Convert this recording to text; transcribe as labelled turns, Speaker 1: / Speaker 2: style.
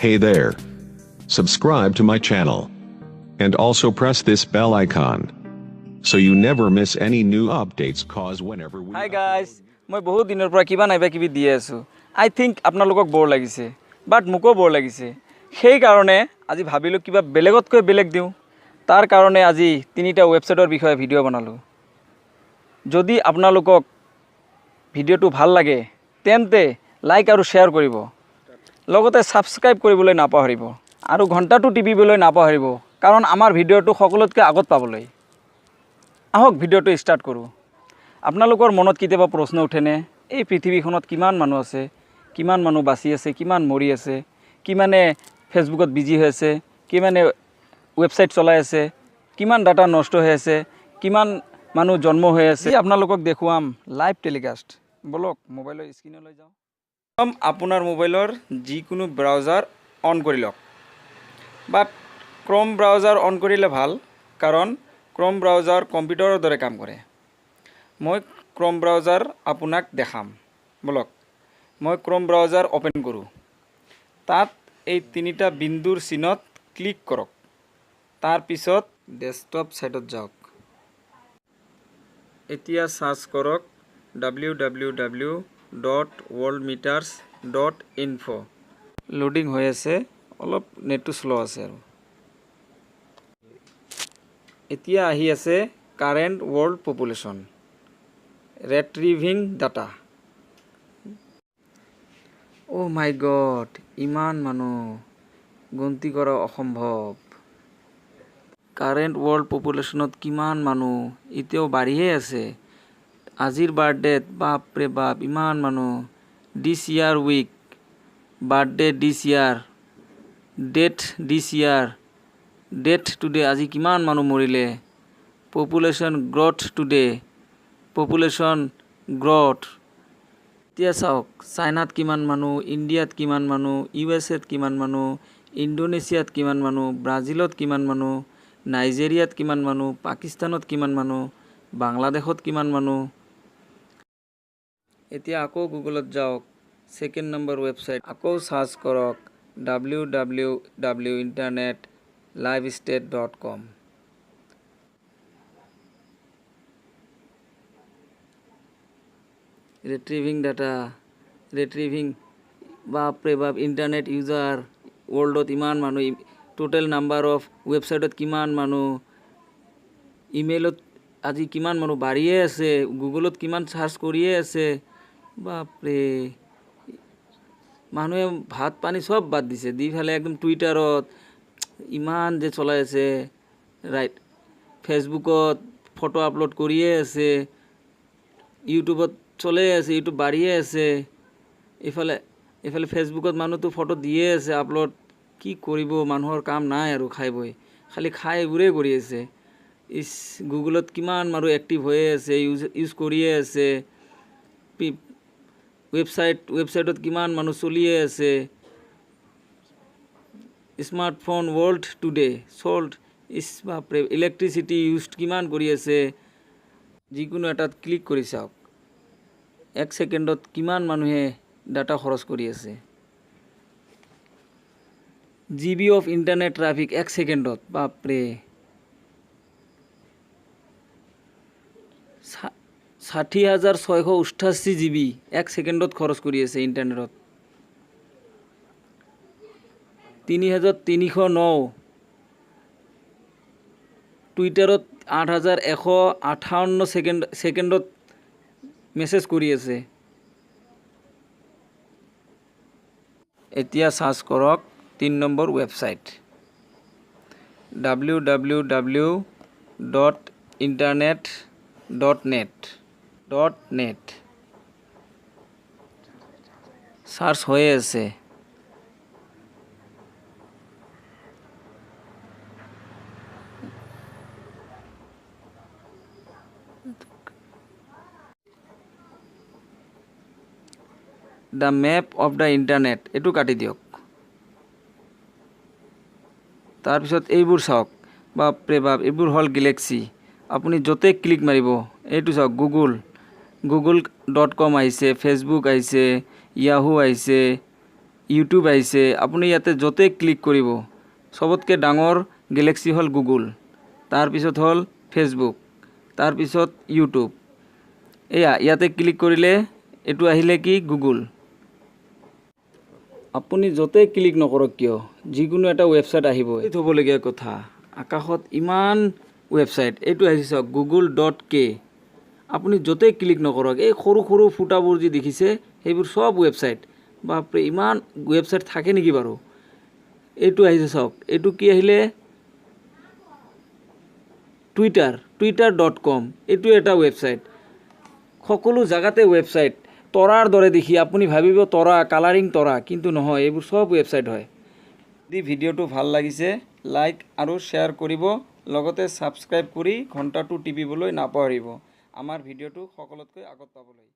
Speaker 1: Hey there. Subscribe to my channel. And also press this bell icon. So you never miss any new updates, cause whenever we
Speaker 2: hi guys, মই বহুত দিনৰ পৰা কিবা নাইবা কিবি দিয়ে আছোঁ। আই থিংক আপোনালোকক ব'ৰ লাগিছে, বাট মোকো ব'ৰ লাগিছে। সেইকাৰণে আজি ভাবিলোঁ কিবা বেলেগতকৈ বেলেগ দিওঁ। তাৰ কাৰণে আজি তিনিটা ৱেবছাইটৰ বিষয়ে ভিডিঅ' বনালোঁ। যদি আপোনালোকক ভিডিঅ'টো ভাল লাগে তেন্তে লাইক আৰু শ্বেয়াৰ কৰিব, লগতে ছাবস্ক্ৰাইব কৰিবলৈ নাপাহৰিব আৰু ঘণ্টাটো টিপিবলৈ নাপাহৰিব, কাৰণ আমাৰ ভিডিঅ'টো সকলোতকৈ আগত পাবলৈ। আহক ভিডিঅ'টো ষ্টাৰ্ট কৰোঁ। আপোনালোকৰ মনত কেতিয়াবা প্ৰশ্ন উঠেনে, এই পৃথিৱীখনত কিমান মানুহ আছে, কিমান মানুহ বাচি আছে, কিমান মৰি আছে, কিমানে ফেচবুকত বিজি হৈ আছে, কিমানে ৱেবছাইট চলাই আছে, কিমান ডাটা নষ্ট হৈ আছে, কিমান মানুহ জন্ম হৈ আছে। আপোনালোকক দেখুৱাম লাইভ টেলিকাষ্ট। ব'লক মোবাইলৰ স্ক্ৰীণলৈ যাওঁ। প্ৰথম আপোনাৰ মোবাইলৰ যিকোনো ব্ৰাউজাৰ অন কৰি লওক, বাট ক্ৰম ব্ৰাউজাৰ অন কৰিলে ভাল, কাৰণ ক্ৰম ব্ৰাউজাৰ কম্পিউটাৰৰ দৰে কাম কৰে। মই ক্ৰম ব্ৰাউজাৰ আপোনাক দেখাম। ব'লক মই ক্ৰম ব্ৰাউজাৰ অ'পেন কৰোঁ। তাত এই তিনিটা বিন্দুৰ চিনত ক্লিক কৰক, তাৰপিছত ডেস্কটপ ছাইটত যাওক। এতিয়া চাৰ্চ কৰক www.worldmeters.info। Loading হৈ আছে, অলপ নেটটো শ্ল' আছে। আৰু এতিয়া আহি আছে current world population retrieving data. Oh my god, ইমান মানুহ, গন্তি কৰা অসম্ভৱ। কাৰেণ্ট ৱৰ্ল্ড পপুলেশ্যনত কিমান মানুহ, এতিয়াও বাঢ়িয়ে আছে। আজিৰ বাৰ্থডেত বাপৰে বাপ ইমান মানুহ। This year week, birthday this year, death this year, death today, আজি কিমান মানুহ মৰিলে। Population growth today, population growth. এতিয়া চাওক চাইনাত কিমান মানুহ, ইণ্ডিয়াত কিমান মানুহ, ইউ এছ এত কিমান মানুহ, ইণ্ডোনেছিয়াত কিমান মানুহ, ব্ৰাজিলত কিমান মানুহ, নাইজেৰিয়াত কিমান মানুহ, পাকিস্তানত কিমান মানুহ, বাংলাদেশত কিমান মানুহ। এতিয়া আকৌ গুগলত যাওক, ছেকেণ্ড নম্বৰ ৱেবছাইট, আকৌ চাৰ্চ কৰক www.internetlivestate.com। Retrieving data, retrieving, বাপৰে বাপ, ইণ্টাৰনেট ইউজাৰ ৱৰ্ল্ডত ইমান মানুহ, টোটেল নাম্বাৰ অফ ৱেবছাইটত কিমান মানুহ, ইমেইলত আজি কিমান মানুহ বাঢ়িয়ে আছে, গুগলত কিমান চাৰ্চ কৰিয়ে আছে। বাপৰে, মানুহে ভাত পানী চব বাদ দিছে, দি পেলাই একদম টুইটাৰত ইমান যে চলাই আছে, ৰাইট, ফেচবুকত ফটো আপলোড কৰিয়ে আছে, ইউটিউবত চলাই আছে, ইউটিউব বাঢ়িয়ে আছে, ইফালে ইফালে ফেচবুকত মানুহটো ফটো দিয়ে আছে আপলোড। কি কৰিব, মানুহৰ কাম নাই আৰু খাই বৈ খালি খাই এইবোৰেই কৰি আছে। ইছ, গুগলত কিমান মানুহ এক্টিভ হৈয়ে আছে, ইউজ কৰিয়ে আছে, ৱেবছাইটত কিমান মানুহ চলিয়ে আছে। স্মাৰ্টফোন ৱৰ্ল্ড টুডে চল্ড, ইছ বাপৰে, ইলেক্ট্ৰিচিটি ইউজ কিমান কৰি আছে। যিকোনো এটাত ক্লিক কৰি চাওক, এক ছেকেণ্ডত কিমান মানুহে ডাটা খৰচ কৰি আছে। জিবি অফ ইণ্টাৰনেট ট্ৰাফিক এক ছেকেণ্ডত, বাপৰে, 60,688 জিবি এক ছেকেণ্ডত খৰচ কৰি আছে ইণ্টাৰনেটত। 3,309, টুইটাৰত 8,158 ছেকেণ্ডত মেছেজ কৰি আছে। এতিয়া চাৰ্চ কৰক 3 নম্বৰ ৱেবছাইট www.internet.net.net। Search হৈয়ে আছে। The map of the internet, এইটো কাটি দিয়ক। তাৰপিছত এইবোৰ চাওক, বাপৰে বাপ, এইবোৰ হ'ল গেলেক্সি। আপুনি য'তেই ক্লিক মাৰিব, এইটো চাওক, গুগল.com আহিছে, ফেচবুক আহিছে, য়াহু আহিছে, ইউটিউব আহিছে। আপুনি ইয়াতে য'তেই ক্লিক কৰিব, চবতকৈ ডাঙৰ গেলেক্সি হ'ল গুগল, তাৰপিছত হ'ল ফেচবুক, তাৰপিছত ইউটিউব। এয়া ইয়াতে ক্লিক কৰিলে এইটো আহিলে কি? গুগল। আপুনি য'তেই ক্লিক নকৰক কিয়, যিকোনো এটা ৱেবছাইট আহিব। হ'বলগীয়া কথা, আকাশত ইমান ৱেবছাইট। এইটো আহিছে চাওক, গুগল.কে। আপুনি য'তেই ক্লিক নকৰক, এই সৰু সৰু ফুটাবোৰ যি দেখিছে, সেইবোৰ চব ৱেবছাইট। বাপৰে, ইমান ৱেবছাইট থাকে নেকি বাৰু? এইটো আহিছে চাওক, এইটো কি আহিলে? টুইটাৰ, twitter.com, এইটো এটা ৱেবছাইট। সকলো জেগাতে ৱেবছাইট। তৰাৰ দৰে দেখি আপুনি ভাবিব তৰা, কালাৰিং তৰা, কিন্তু নহয়, এইবোৰ চব ৱেবছাইট হয়। যদি ভিডিঅ'টো ভাল লাগিছে, লাইক আৰু শ্বেয়াৰ কৰিব, লগতে ছাবস্ক্ৰাইব কৰি ঘণ্টাটো টিপিবলৈ নাপাহৰিব, আমাৰ ভিডিঅ'টো সকলোতকৈ আগত পাবলৈ।